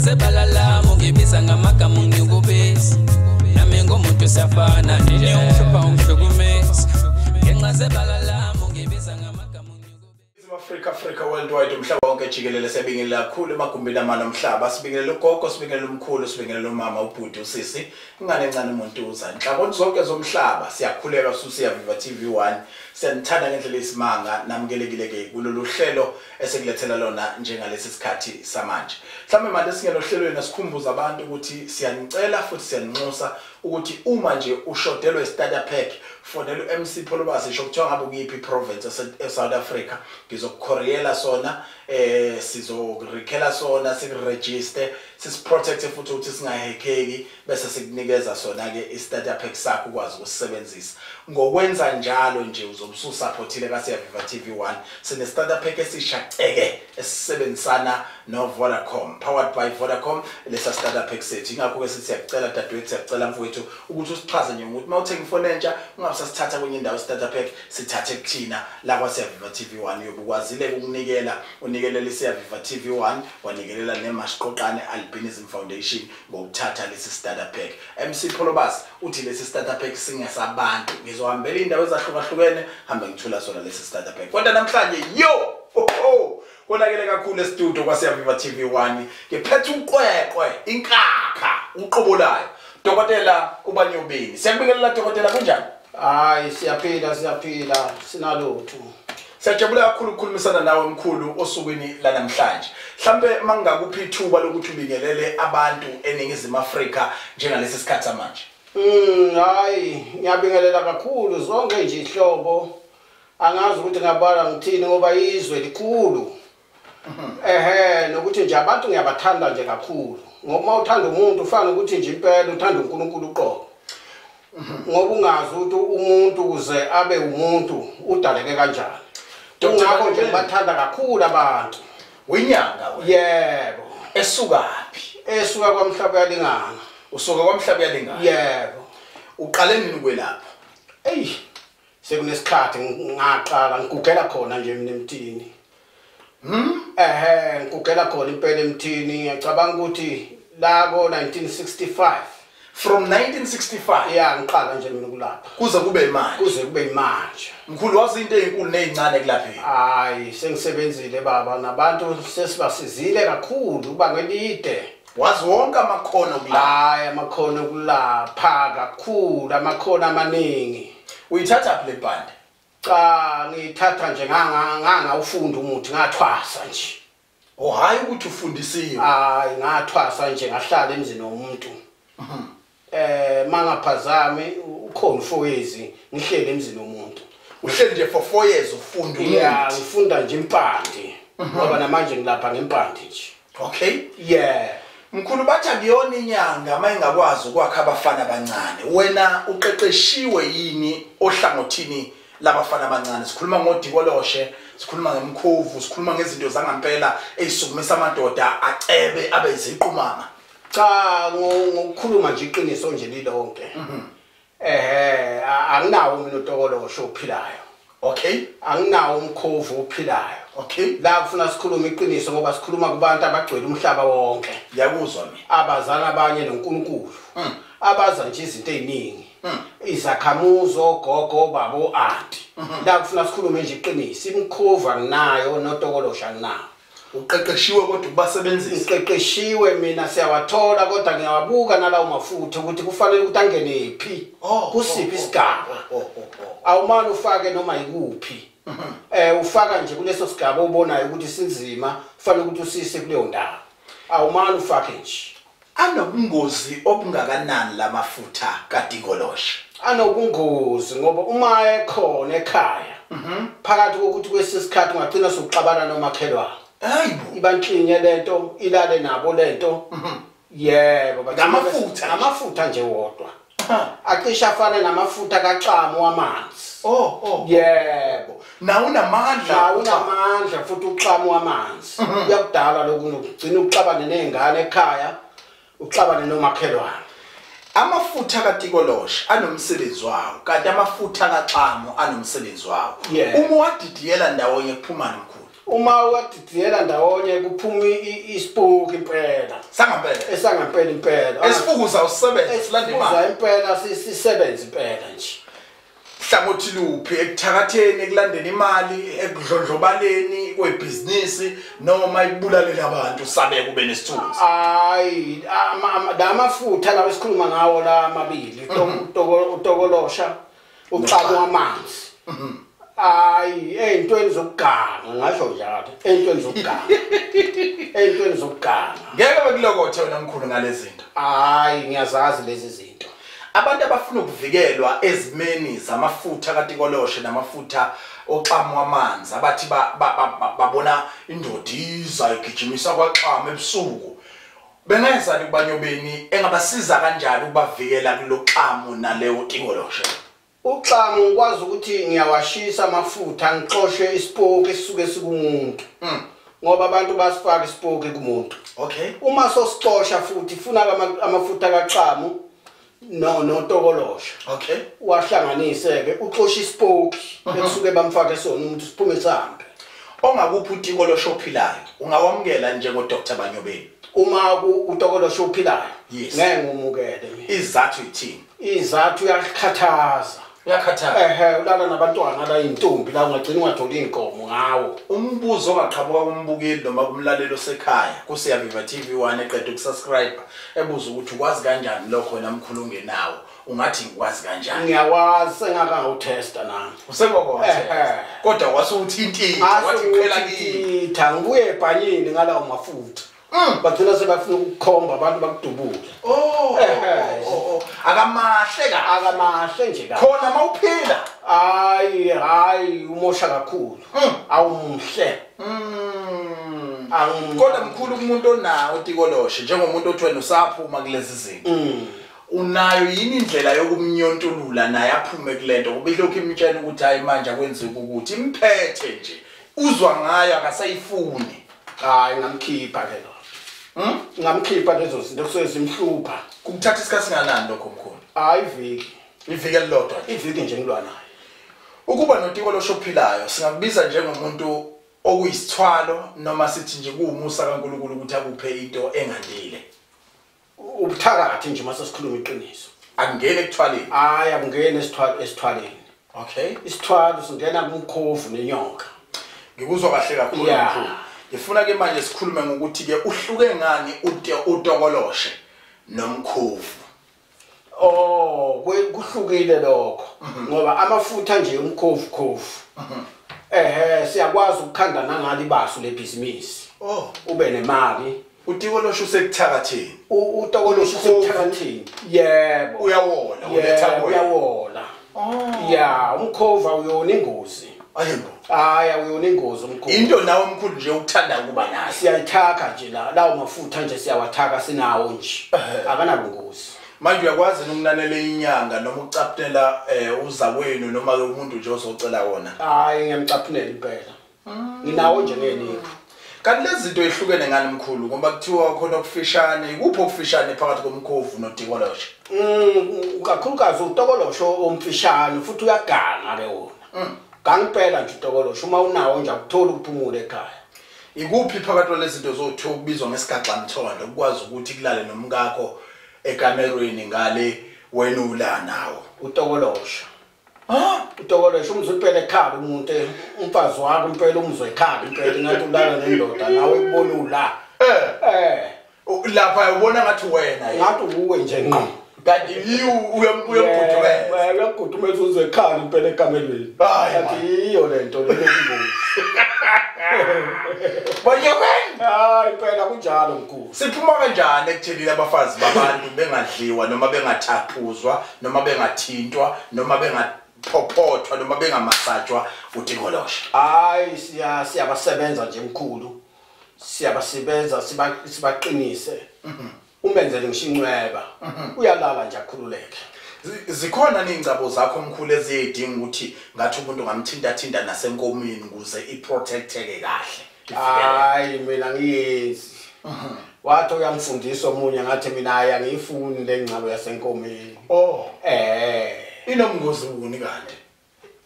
zebala ungibiza ngamagama ungikubisa nami ngumuntu siyafana nje ungihlupha ungihlukumeza ngenxa zebala ungibiza ngamagama ungikubisa. Africa, Africa worldwide, umhlaba wonke jikelele, siyabingelela kakhulu emagumbini amane omhlaba. Sibingelela ugogo, sibingelela umkhulu, sibingelela umama, ubhuti, usisi, ingane encane, umuntu uza nhlangothi zonke zomhlaba. Siyakhuleka suSiyaviva TV1, siyanithanda ngendlela eyisimanga. Namukelekile ke kulolu hlelo esikulethela lona njengalesi sikhathi samanje. Mhlawumbe manje singena ohlelweni, sikhumbuza abantu ukuthi siyanicela futhi siyaninxusa ukuthi uma nje ushodelwe i-starter pack, fonela u-MC Pholobas, isho kuthiwa ngabe ukuyiphi province e-South Africa, ngizokukhoriyela sona, sizokurikhela sona, sikuregister, sisiprotect futhi ukuthi singahekeki, bese sikunikeza sona ke i-starter pack sakho ukwazi ukusebenzisa. Ngokwenza njalo nje uzobe ususupportile kaSiyaviva TV1. Sine starter pack esisha ceke esisebenzisana no Vodacom, powered by Vodacom, lesa starter pack sethu. Ingakho ke sithi siyacela dadewethu, siyacela mfowethu ukuthi usichaze nje ukuthi mawuthenga ifoni entsha ungabusasithatha kwenye indawo starter pack, sithathe kuthina la kwaSiyaviva TV1. Uyobukwazile ukunikela, unikelela iSiyaviva TV1, wanikelela neMashiqoqane Albinism Foundation ngokuthatha lesi starter pack. MC Pholobas uthi lesi starter pack singesabantu, ngizohambela indawo ezahlukahlukene, hambe ngithula sona lesi starter pack. Kodwa namhlanje yo oh konakele kakhulu e-studio kwaSiyaviva TV1, ngiphethe uqweqwe, inkakha, uqobo layo, Dokotela uBanyobeni. Siyakubingelela dokotela, kunjani? Hayi, siyaphila, siyaphila, sinalutho. Siyajabula kakhulu ukukhulumisana nawe mkhulu osukwini lanamhlanje. Mhlambe mangakuphi ithuba lokuthi ubingelele abantu eNingizimu Afrika njengalesi sikhathi samanje. Hayi, ngiyabingelela kakhulu zonke nje ihlobo. Angazi ukuthi ngabala ngithini ngoba izwe likhulu. Ehe, nokuthi nje abantu ngiyabathanda nje kakhulu. Ngoba uma uthanda umuntu ufana ukuthi nje impela uthanda uNkulunkulu uqobo. Ngoba ungazi ukuthi umuntu ukuze abe umuntu udaleke kanjani. Kungakho nje bathanda kakhulu abantu. Uyinyanga wena? Yebo. Esukaphi? Esuka kwaMhlaba uyalingana. Usuka kwaMhlaba uyalingana? Yebo. Uqale nini ukwelapha? Ey, sekunesikhathi ngaqala ngigugela khona nje mina emthini. Ehhe, ngigugela khona impela emthini. Ngiyacabanga ukuthi la ko 1965. From 1965? Yeah, ngiqala nje mina kulapha. Kuze kube manje. Kuze kube manje. Mkhulu, wazi into ezinkulu nezincane kulapheni. Hayi, sengisebenzile baba, nabantu sesibasizile kakhulu ubangelide. Wazi wonke amakhono kulapha. Hayi, amakhono kulapha kakhulu, amakhono amaningi. Uyithatha phi le bhande? Cha, ngiyithatha nje ngangawufunda umuthi, ngathwasa nje. Oh, hayi ukuthi ufundisiwe. Hayi, ngathwasa nje, ngahlala emzini womuntu. Mangaphazami ukhona 4 years ngihlele emzini womuntu. Uhleli nje for 4 years ufunda umuthi? Yeah, ngifunda nje impande. Ngoba namanje ngilapha ngempande nje. Okay. Yeah. Mkhulu, bathi akuyona inyanga mayingakwazi ukwakha abafana abancane. Wena uqeqeshiwe yini ohlangothini labafana abancane? Sikhuluma ngodikoloshe, sikhuluma ngemkhovu, sikhuluma ngezinto zangampela ezisukumisa amadoda acebe abe iziqumama. Cha, ngokukhuluma nje iqiniso nje lilonke. Ehhe, anginawo mina utokoloshe ophilayo. Okay. Anginawo umkhovu ophilayo. Okay. La kufuna sikhulume iqiniso ngoba sikhuluma kubantu abagcwele umhlaba wonke. Ngiyakuzwa mina. Abazana abanye noNkulunkulu. Abaza nje izinto eziningi. Izakhamuzi, ogogo, babo, anti. La kufuna sikhulume nje iqiniso. Imkhovu anginayo notokoloshe anginawo. Uqeqeshiwe kodwa ukubasebenzisa? Ngiqeqeshiwe mina, siyawathola kodwa ngiyawabuka nalawo mafutha ukuthi kufanele ukuthi angene phi, kusiphi isigaba. Awumane ufake noma yikuphi. Ufaka nje kuleso sigaba obonayo ukuthi sinzima, kufanele ukuthi usise kuleyo ndawo. Awumane ufake nje. Anobungozi obungakanani lamafutha kadikoloshe? Anobungozi ngoba uma ekhona ekhaya, phakathi kokuthi kwesisikhathi ungagcina sokuxabana nomakhelwane. Hayibo, ibanklinye lento, ilale nabo lento. Yebo, ngamafutha, ngamafutha nje wodwa. Acishe afane namafutha kaXamu wamanzi. Oh. Yebo. Na unamandla. Na unamandla futhi uXamu wamanzi. Uyakudala lokhu nokugcina uxabane nezingane ekhaya, uxabane nomakhelwane. Amafutha kaTikoloshe anomsebenzi wawo, kanti amafutha kaXamu anomsebenzi wawo. Yeah. Uma wadidiyela ndawonye kuphuma nomkhulu. Uma wadidiyela ndawonye kuphuma isipoki impela. Sangampela. Esangampela impela. Esifukuza usebenza silanda imali. Impela sisebenza impela nje. Hlangothi luphi ekuthakatheni, ekulandeni imali, ekudlondlobaleni kwebhizinisi noma ekubulaleni abantu sabe kube nesithunzi? Hayi, lamafutha lawa esikhuluma ngawo la amabili, utokolosha, uxamu wamanzi. Hayi, ey'ntweni zokuganga, ngasho njalo, ey'ntweni zokuganga. Ey'ntweni zokuganga. Ngeke bekulokothe wena mkhulu ngalezi zinto. Hayi, ngiyazazi lezi zinto. Abantu abafuna ukuvikelwa ezimeni zamafutha katikoloshe namafutha oxamu wamanzi, abathi babona indoda iza igijimisa kwaxamu ebusuku, bengenzani kuBanyobeni engabasiza kanjani ukubavikela kuloxamu naleyo tikoloshe? Uxamu ngikwazi ukuthi ngiyawashisa amafutha ngixoshe isipoki esisuke sikumuntu. Ngoba abantu basifaka isipoki kumuntu. Okay. Uma sosixosha futhi funa amafutha kaxamu notokolosha. Okay. Wahlanganise ke uxosha isipoki ekusuke bamfake sona umuntu siphume sihambe. Ongakuphi utikolosha ophilayo ungawamukela njengo Dr Banyobeni? Uma utokolosha ophilayo ngeke ngumukele mina. Izathu ithini? Izathu uyakhathaza. Uyakhathaza. Ehhe, ulala nabantwana la intombi la ungagcina ungatholi inkomo ngawo. Umbuzo ongaqhamuka kumbukeli noma kumlaleli osekhaya kuSiyaviva TV1 eqeda ukusubscribe ebuza ukuthi ukwazi kanjani lokho wena mkhulu ungenawo, ungathi ngikwazi kanjani? Ngiyawazi, sengaka ngawutesta nami. Usengakawutesta. Kodwa wasuwuthintitha, wathi qhela kimi. Ngibuye ebhanyini ngalawo mafutha. Bagcina sebafuna ukukhomba abantu bakudubule. Oh, akamahle ka. Akamahle nje ka. Khona mawuphila. Hayi, hayi, umosha kakhulu. Awumhle. Kodwa mkhulu kumuntu onawo utikoloshe njengomuntu othi wena usaphuma kulezi zinto. Unayo yini indlela yokumnyontulula naye aphume kulento? Kuba ilokhu imtshela ukuthi hayi manje akwenzeki ukuthi imphethe nje. Uzwa ngayo akasayifuni. Hayi, ngamkhipha ke lo. Ngamkhipha lezo zinto kusuke zimhlupha. Kukuthatha isikhathi singanani lokho mkhulu? Hayi, iviki. Iviki elilodwa. Iviki nje ngilwa naye. Ukuba notikoloshe ophilayo singakubiza njengomuntu okuyisithwalo noma sithi nje kuwumusa kaNkulunkulu ukuthi akuphe into engandile. Ubuthakathi nje mase sikhuluma iqiniso. Akungeni ekuthwaleni. Hayi, akungeni esithwaleni. Okay. Isithwalo singena kumkhovu nenyoka. Ngikuzwa kahle kakhulu mkhulu. Ngifuna ke manje sikhulume ngokuthi ke uhluke ngani utokoloshe nomkhovu. Oh, kuhlukile lokho ngoba amafutha nje umkhovu khovu. Ehhe, siyakwazi ukukhanda nangalo ibasu lebhizinisi. Oh, ube nemali. Utikoloshe usekuthakatheni. Utokoloshe usekuthakatheni. Yebo. Uyawola, uletha kuwe. Uyawola. Oh. Yeah, umkhovu awuyona ingozi. Ayebo. Hayi, awuyona ingozi umkhovu. Into nawe mkhulu nje ukuthanda kuba nayo. Siyayithaka nje la, lawo mafutha nje siyawathaka sinawo nje. Akanabungozi. Manje uyakwazi ukunanela inyanga noma ukucaphunela uzakwenu noma ke umuntu nje ozocela wona? Hayi, ngiyamcaphunela impela. Nginawo nje ngenipho. Kanti lezi zinto ehlukene ngani mkhulu ngoba kuthiwa khona okufishane, ikuphi okufishane phakathi komkhovu notikoloshe? Kakhulukazi utokoloshe omfishane futhi uyaganga ke wona. Gangipela nje utokoloshe uma unawo nje akutholi ukuphumula ekhaya. Ikuphi phakathi kwalezi zinto zothu okubizwa ngesigaxa mthondo ukwazi ukuthi kulale nomkakho ekamerweni ngale wena ula nawo? Utokoloshe. Ha? Utokoloshe umzwe impela ekhaya umuntu umfazi wakho impela umzwe ekhaya impela ngathi ulala nendoda nawe kubona ula. Lapha ubona ngathi wena ngathi uwe nje ngqo. Kanti uyamgudumeza. Uyamgudumeza uze ekhaya impela ekamerweni. Kanti yiyo lento le yokungozi. Banyobeni. Hayi impela kunjalo mkhulu. Siphuma kanjani ekuthelile abafazi babantu bengadliwa noma bengathaphuzwa noma bengathintwa noma bengaphophothwa noma bengamasajwa utikoloshe? Hayi, siyabasebenza nje mkhulu. Siyabasebenza sibaqinise. Umenzele ngisho incweba. Uyalala nje akhululeke. Zikhona ningcabo zakho mkhulu eziyidinga ukuthi ngathi umuntu ngamthinta thinta nasenkomeni ukuze iprotecteke kahle? Hayi, mina ngiyenzi. Wathi uyangifundisa omunye ngathi mina hayi angiyifuni le ngcabo yasenkomeni. Oh. Inomngozi wuni kanti?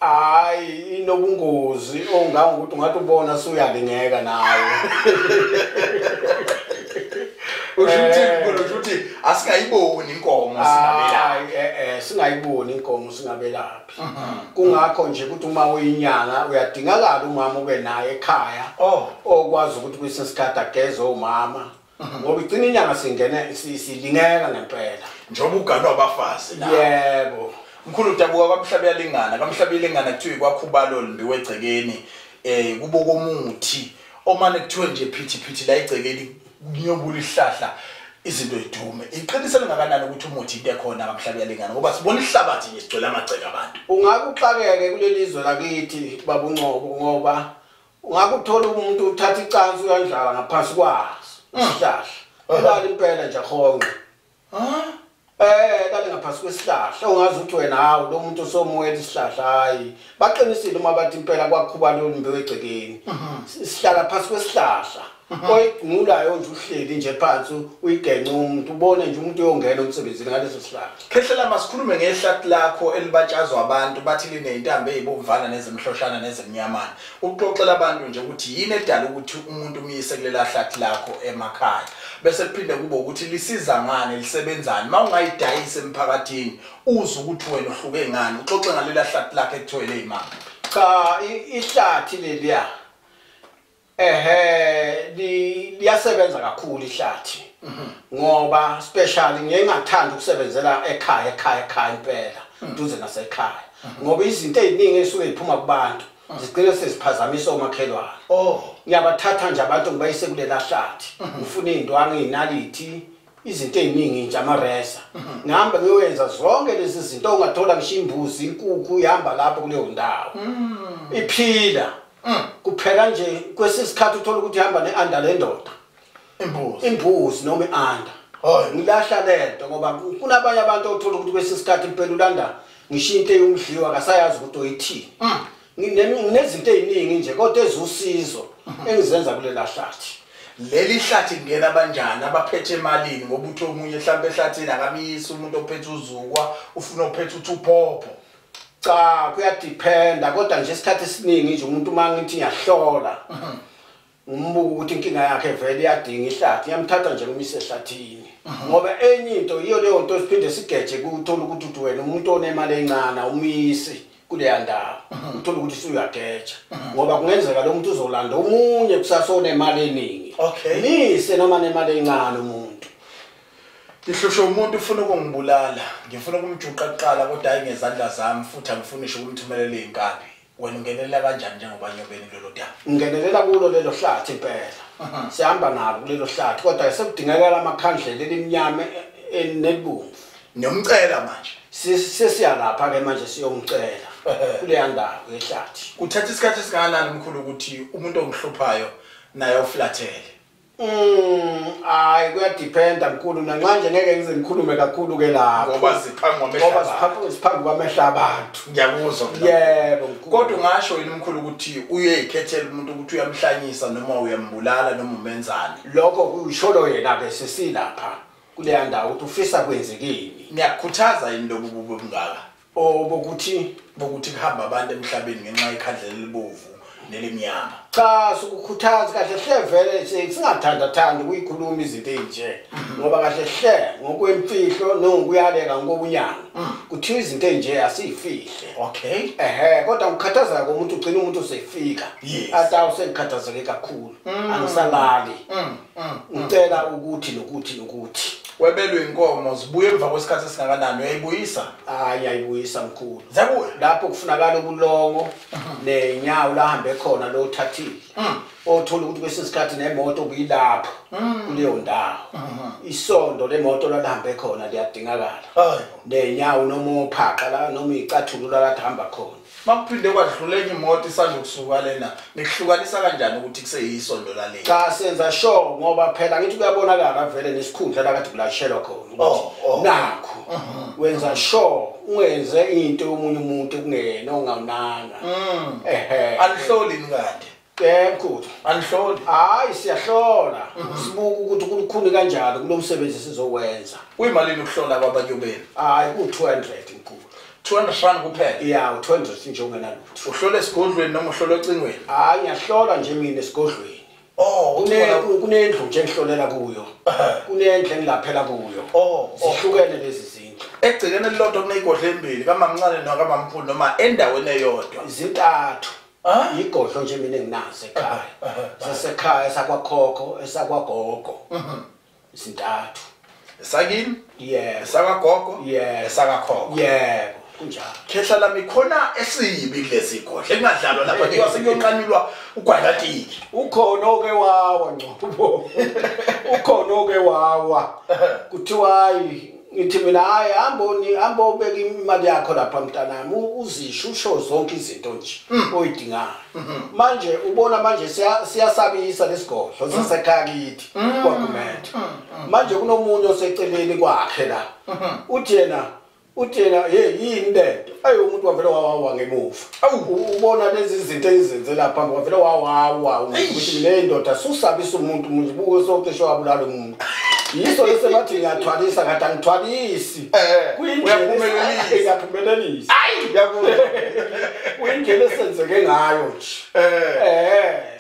Hayi, inobungozi ongangokuthi ungathi ubona suyalingeka nawe. Usho ukuthi asingayiboni inkomo singabelaphi. Singayiboni inkomo singabelaphi. Kungakho nje ukuthi uma uyinyanga uyadingakala umama ube naye ekhaya. Okwazi ukuthi kwesinye isikhathi ageze umama. Ngoba igcina inyanga singene silingeka ngempela. Njengoba uganwa abafazi la. Yebo. Mkhulu udabuka kwaMhlabuyalingana, kwaMhlabuyalingana kuthiwa kwakhubalo limbiwe egcekeni kubo komuthi. Omane kuthiwe nje phithi phithi la egcekeni kunyobula isihlahla izinto idume. Iqinise lingakanani ukuthi umuthi into ekhona kwaMhlabuyalingana ngoba sibona isihlabathi nje sigcwele amagceke abantu. Ungakuxakeke kuleli zwe lakithi babuncobo ngoba ungakuthola umuntu uthatha icansi uyandlala ngaphansi kwaso isihlahla. Ulala impela nje honqe. Lale ngaphansi kwesihlahla ungazi ukuthi wena hawu lo muntu osomuwela isihlahla. Hayi, baqinisile uma bathi impela kwakhuba lombewu egcekeni. Sihlala phansi kwesihlahla. Oyigqulayo nje uhleli nje phansi uyigenca umuntu ubone nje umuntu uyongena umsebenzini ngaleso sihlahla. Khehlela, masikhulume ngehlathi lakho elibatshazwa abantu bathi lineyintambo ezibomvana nezimhloshana nezimnyamana. Uxoxela abantu nje ukuthi yini edala ukuthi umuntu umyise kulela hlathi lakho emakhaya. Bese kuphinde kube ukuthi lisiza ngani, lisebenzani. Mawungayidayisa emphakathini uze ukuthi wena uhluke ngani. Uxoxe ngalela hlathi lakho ekuthwele imali. Cha, ihlathi leliya liyasebenza kakhulu ihlathi. Ngoba specially ngiye ngathanda ukusebenzela ekhaya ekhaya ekhaya impela duze nasekhaya. Ngoba izinto eziningi esuke ziphuma kubantu zigcine seziphazamisa omakhelwane. Ngiyabathatha nje abantu ngibayise kulela hlathi. Ngifuna izindwangu, izinalithi, izinto eziningi nje amaresa. Ngihamba ngiyoyenza zonke lezi zinto ongathola ngisho imbuzi, inkukhu ihamba lapho kuleyo ndawo. Iphila. Kuphela nje kwesisikhathi uthola ukuthi ihamba neanda lendoda. Imbuzi noma ianda. Ngilahla lento ngoba kunabanye abantu othola ukuthi kwesisikhathi impela ulanda ngisho into eyumdliwa akasayazi ukuthi oyithini. Nginezinto eziningi nje kodwa ezusizo engizenza kulela hlathi. Leli hlathi kungena kanjani abaphethe emalini ngoba uthi omunye mhlawumbe ehlathini akamiyisi umuntu ophethe uzukwa ufuna ophethe uthuphopo. Cha, kuyadependa kodwa nje isikhathi esiningi nje umuntu uma ngithi ngiyahlola ngimbuka ukuthi inkinga yakhe vele iyadinga ihlathi, ngiyamthatha nje ngimise ehlathini. Ngoba enye into yiyo leyo nto siphinde sigeje kuthola ukuthi wena umuntu onemali encane umisi kuleya ndawo uthola ukuthi usuyageja ngoba kungenzeka lo muntu uzolanda omunye kusasa onemali eningi. Mise noma nemali encane umuntu. Ngihlushwe umuntu ufuna ukungibulala, ngifuna ukumjuqa kuqala kodwa hayi ngezandla zami futhi angifuni ngisho ukumthumelela izinkabi. Wena ungenelela kanjani njengoba nyobeni kulelo daba? Ngingenelela kulo lelo hlathi impela. Sihamba nalo kulelo hlathi kodwa sekudingekala amakhandlela elimnyama nelibomvu. Niyomcela manje. Sesiyalapha ke manje siyomcela kuleya ndawo yehlathi. Kuthatha isikhathi esingakanani mkhulu ukuthi umuntu ongihluphayo naye uflathele? Hayi, kuyadependa mkhulu nanxa nje ngeke ngize ngikhulume kakhulu ke lapho. Ngoba siphambi kwamehla abantu. Ngiyakuzwa. Yebo mkhulu. Kodwa ungasho yini mkhulu ukuthi uyeyikhethela umuntu ukuthi uyamhlanyisa noma uyambulala noma umenzani? Lokho kuyisholo yena ke sesilapha kuleya ndawo ukuthi ufisa kwenzekeni. Niyakukhuthaza yini lobu bubi obungaka? Obokuthi bokuthi kuhamba abantu emhlabeni ngenxa yekhandlela elibovu nelimnyama. Cha, sikukhuthaza kahle hle vele singathanda thanda ukuyikhuluma izinto ezinje ngoba kahle hle ngokwemfihlo nonguyaleka ngobunyanga kuthiwa izinto ezinje asiyifihle. Okay. Kodwa ngikhathazeka umuntu ugcina umuntu usefika athi usengikhathazeke kakhulu angisalali. Ngicela ukuthi nokuthi nokuthi. Webelwe inkomo zibuye emva kwesikhathi esingakanani uyayibuyisa? Hayi, ayibuyisa mkhulu. Ziyabuya. Lapho kufunakala ubulongo nenyawo lahambe khona lo uthathile. Othola ukuthi kwesinye isikhathi nemoto kuyilapho kuleyo ndawo. Isondo lemoto lalihambe khona liyadingakala. Nenyawo noma uphaqa la noma icathulo la hamba khona. Makuphinde kwadlula enye imoto isanje kusuka lena nikuhlukanisa kanjani ukuthi kuseyisondo laleli? Cha, senza sure ngoba phela ngithi kuyabonakala vele nesikhundla la kade kulashelwa khona ukuthi nakho wenza sure ungenze into yomunye umuntu kungena ongawunanga. Anihloli kanti? Yebo mkhulu. Anihloli? Hayi, siyahlola. Sibuka ukuthi kulukhuni kanjani kulo msebenzi sizowenza. Kuyimalini ukuhlola kwabanyobeni? Hayi, ku 200 mkhulu. 200 rand kuphela. Ya, u200 nje ungenalutho. Uhlola esigodlweni noma uhlola ocingweni? Hayi, ngiyahlola nje mina esigodlweni. Oh, kunendlu nje engihlolela kuyo. Kunendlu engilaphela kuyo. Oh, zihlukene lezi zindlu. Egcekeni elilodwa kunezigodlo embili, kamamncane nokamamkhulu noma endaweni eyodwa. Izintathu. Igodlo nje mina enginazo ekhaya. Sasekhaya esakwakhokho, esakwagogo. Izintathu. Esakini? Yebo. Esakwagogo? Yebo. Esakakhokho. Yebo, kunjalo. Khehla lami khona esibi kulezi godlo engadlalwa lapha kuthiwa sekuyonqanyulwa ugwayilatiki. Ukhona oke wawa Ngcobo. Ukhona oke wawa. Kuthiwa hayi, ngithi mina hayi, hamba ubeka imali yakho lapha mntanami, uzisho usho zonke izinto nje oyidingayo. Manje ubona manje siyasabisa lesigodlo sasekhaya kithi kwaGumede. Manje kunomunye oseceleni kwakhe la. Uthi yena hey, yini lento? Ayi, umuntu wavele wawawa ngemuva. Ubona lezi zinto ezizenze lapha, wavele wawawa ukuthi mina indoda susabisa umuntu, umuntu socishe wabulala umuntu. Yiso lesebathi ngiyathwalisa, ngathi angithwalisi. Uyaphumelelisa. Ngiyaphumelelisa. Ayi, ngiyakuzwa. Kuyindlela esenzeke ngayo nje.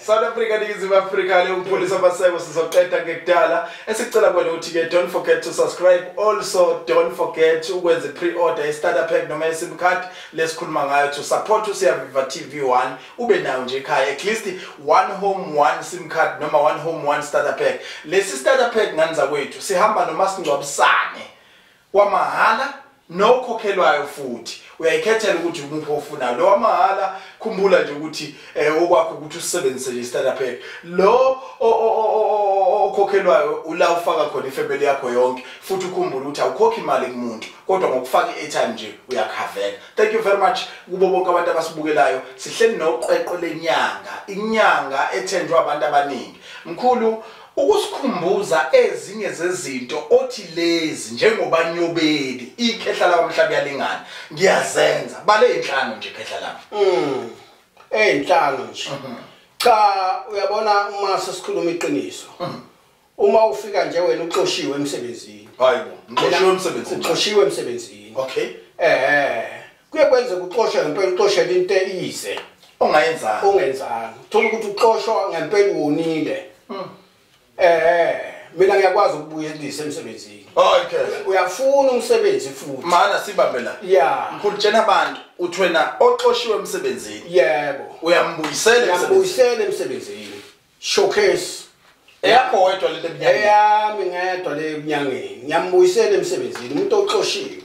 South Africa, Ningizimu Afrika, le uPholisa Maseko sizoqeda ngekudala. Esicela kwena ukuthi ke don't forget to subscribe, also don't forget ukwenza pre-order i-starter pack noma i-SIM card lesikhuluma ngayo to support uSiyaviva TV1, ube nayo nje ekhaya at least one home one SIM card noma one home one starter pack. Lesi starter pack nganza kwethu sihamba noma singcwabisane kwamahhala nokhokhelwayo, futhi uyayikhethela ukuthi umuphi ofunayo. Lo wamahhala, khumbula nje ukuthi okwakho ukuthi usebenzise nje starter pack. Lo okhokhelwayo ula ufaka khona ifamily yakho yonke, futhi ukhumbule ukuthi awukhokhi imali kumuntu, kodwa ngokufaka i-airtime nje uyakhaveka. Thank you very much kubo bonke abantu abasibukelayo. Sihleli noqweqwe lenyanga, inyanga ethenjwa abantu abaningi. Mkhulu, ukusikhumbuza ezinye zezinto othi lezi njengoba nyobeli ikhehla lami mhlawumbe yalingana ngiyazenza, bale inhlanu nje khehla lami. Eyinhlanu nje. Cha, uyabona uma sesikhuluma iqiniso, uma ufika nje wena uxoshiwe emsebenzini. Hayibo, ngixoshiwe emsebenzini. Uxoshiwe emsebenzini. Okay. Kuye kwenzeka uxoshwe ngempela, uxoshele into eyize ongayenzanga. Ongenzanga. Uthola ukuthi uxoshwa ngempela uwonile. Mina ngiyakwazi ukubuyelisa emsebenzini. Okay. Uyafuna umsebenzi futhi. Mana sibambe la. Yeah. Mkhulu, tshena abantu uthi wena oxoshiwe emsebenzini. Yebo. Uyambuyisela emsebenzini. Uyambuyisela emsebenzini. Showcase. Eyakho wedwa lento eminyangeni. Eyami ngedwa le eminyangeni. Ngiyambuyisela emsebenzini umuntu oxoshiwe.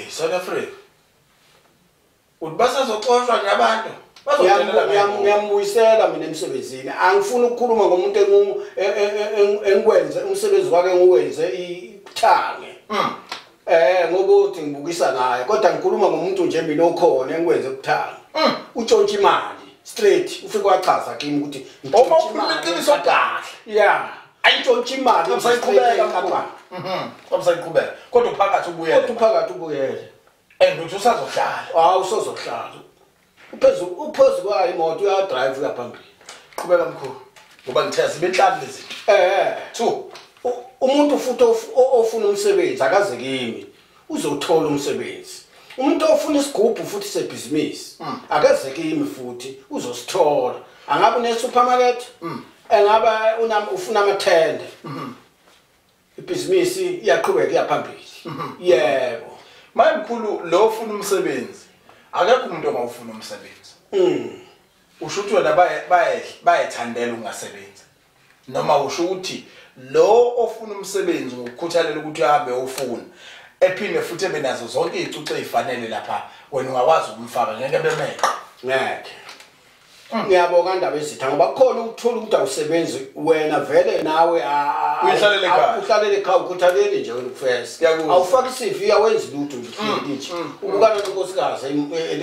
South Africa. Uthi basazoxoshwa nje abantu. Ngiyambuyisela mina emsebenzini. Angifuni ukukhuluma ngomuntu engikwenze umsebenzi wakhe engiwenze ithange. Ngoba uthi ngibukisa ngaye, kodwa ngikhuluma ngomuntu nje mina okhona engikwenze kuthange. Utshontsha imali straight, ufike wachaza kimi ukuthi uma ukhuluma iqiniso kahle. Yeah. Ayitshontsha imali usayiqhubeka. Usayiqhubeka. Kodwa uphakathi ubuyele. Kodwa uphakathi ubuyele. And uthi usazohlala. Hawu, usazohlala. Uphezu kwayo imoto uyadrive uyaphambili. Qhubeka mkhulu, ngoba ngithe sibe inhlanu lezi. 2. Umuntu futhi ofuna umsebenzi akaze kimi, uzothola umsebenzi. Umuntu ofuna isigubhu futhi sebhizinisi akaze kimi futhi uzosithola. Angabe une supermarket, engabe ufuna amathende. Ibhizinisi iyaqhubeka iyaphambili. Yebo. Maye mkhulu, lo ofuna umsebenzi akekho umuntu ongawufuna umsebenzi. Usho ukuthi wena bayethandela ukungasebenzi, noma usho ukuthi lo ofuna umsebenzi ngokukhuthalela ukuthi uhambe ufuna ephinde futhi ebe nazo zonke izicucu ezifanele lapha, wena ungakwazi ukumfaka ngeke bemeqe? Ngeke. Ngiyabonga ndaba ezitha, ngoba kukhona ukuthola ukuthi awusebenzi wena vele nawe Uyihlalele ekhaya. Uhlalele ekhaya, ukhuthalele nje wena ukufesa. Ngiyakuzwa. Awufaki CV, awenzi lutho nje, uhleli nje. Ubukana nonkosikazi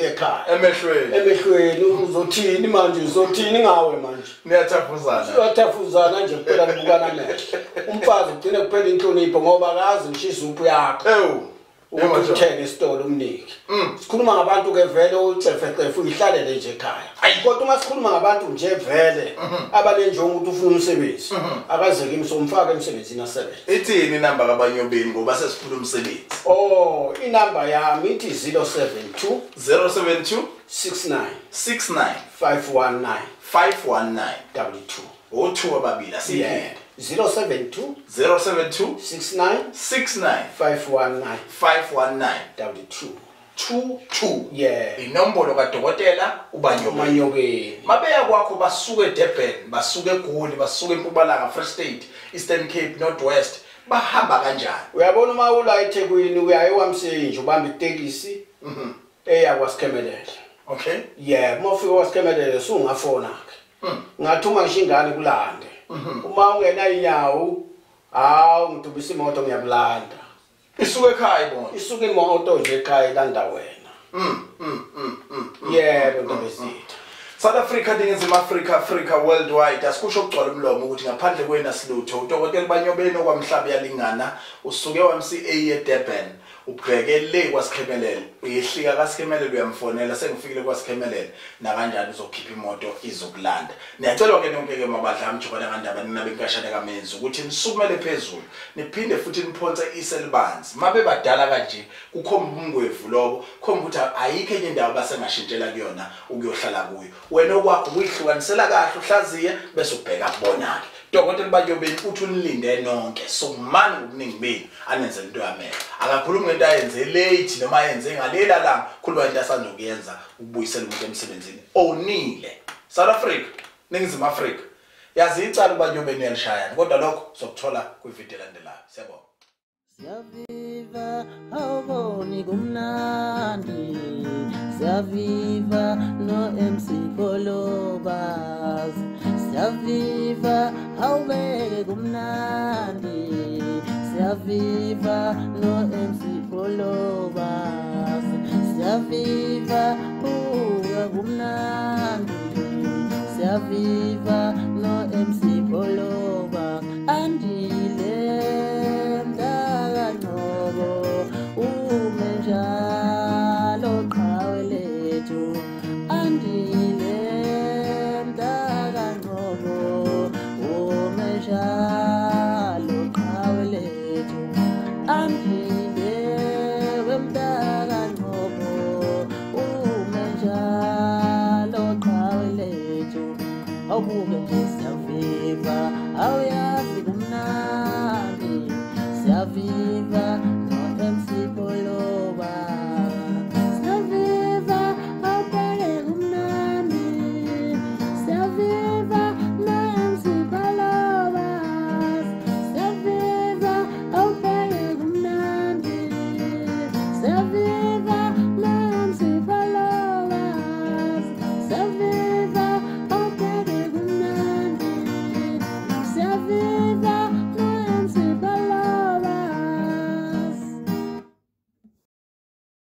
ekhaya. Emehlweni. Emehlweni, uzothini manje, uzothini ngawe manje? Niyathafuzana. Siyathafuzana nje kuphela, nibukana amehlo. Umfazi ugcine kuphela inhlonipho ngoba akazi ngisho izuphu yakho. Ewu. Ukuthi uthenge isitolo umnike. Sikhuluma ngabantu ke vele ucefecefu uyihlalele nje ekhaya. Kodwa uma sikhuluma ngabantu nje vele abanenjongo ukuthi ufuna umsebenzi, akaze kimi somfaka emsebenzini asebenze. Ithini inamba kaBanyobeni ngoba sesifuna umsebenzi? Oh, inamba yami ithi 072 072 69 69 519 519 22. O2 ababili asiphinde. 072 072 69 69 519 519 22. 22. Yeah. Inombolo kaDokotela uBanyobeni. Manyobeni. Mabeya kwakho basuke eDurban, basuke eGoli, basuke eMpumalanga, Free State, Eastern Cape, North West, bahamba kanjani? Uyabona uma ula eThekwini uyaye waMsinje ubamba itekisi eya kwaSikhemelele. Okay. Yeah, uma ufika kwaSikhemelele sungafona ke. Ngathuma ngisho ingane kulande. Uma ungena inyawo, hawu ngidubisa imoto ngiyakulanda. Isuke ekhaya ibona. Isuke imoto nje ekhaya ilanda wena. Yebo Ntombezitha. South Africa, Ningizimu Afrika, Africa worldwide, asikusho ukugcwala umlomo ukuthi ngaphandle kwena silutho. Udokotela Banyobeni okwamhlaba yalingana usuke waMCA eDurban, ubheke le kwaSikhemelele, uyehlika kaSikhemelele uyamfonela sengifikile kwaSikhemelele nakanjani uzokhipha imoto izokulanda. Niyacelwa ke nonke ke mabadla amjukana kandaba nina benkashane kaMenzi ukuthi nisukumele phezulu niphinde futhi niphonse iselibanzi. Mabe badala kanje kukhomba umngwevu lobo, khomba ukuthi ayikho enye indawo basengashintshela kuyona ukuyohlala kuyo. Wena okwakho kuyihlukanisela kahle uhlaziye bese ubheka kubona ke. Dokotela Banyobeni uthi unilinde nonke sokumani ngobuningi benu anenzele into yamehlo. Akakhulumi ngento ayenze late noma ayenze ngalela langa, khuluma into asandokuyenza ukubuyisela umuntu emsebenzini onile. South Africa, Ningizimu Afrika. Yazi icala uBanyobeni uyalishayana kodwa lokho sokuthola kwivideo elandelayo. Siyabonga. Siyaviva awuboni kumnandi, siyaviva no MC Kolobas, siyaviva awubeke kumnandi, siyaviva no MC Kolobas, siyaviva buka kumnandi, siyaviva no MC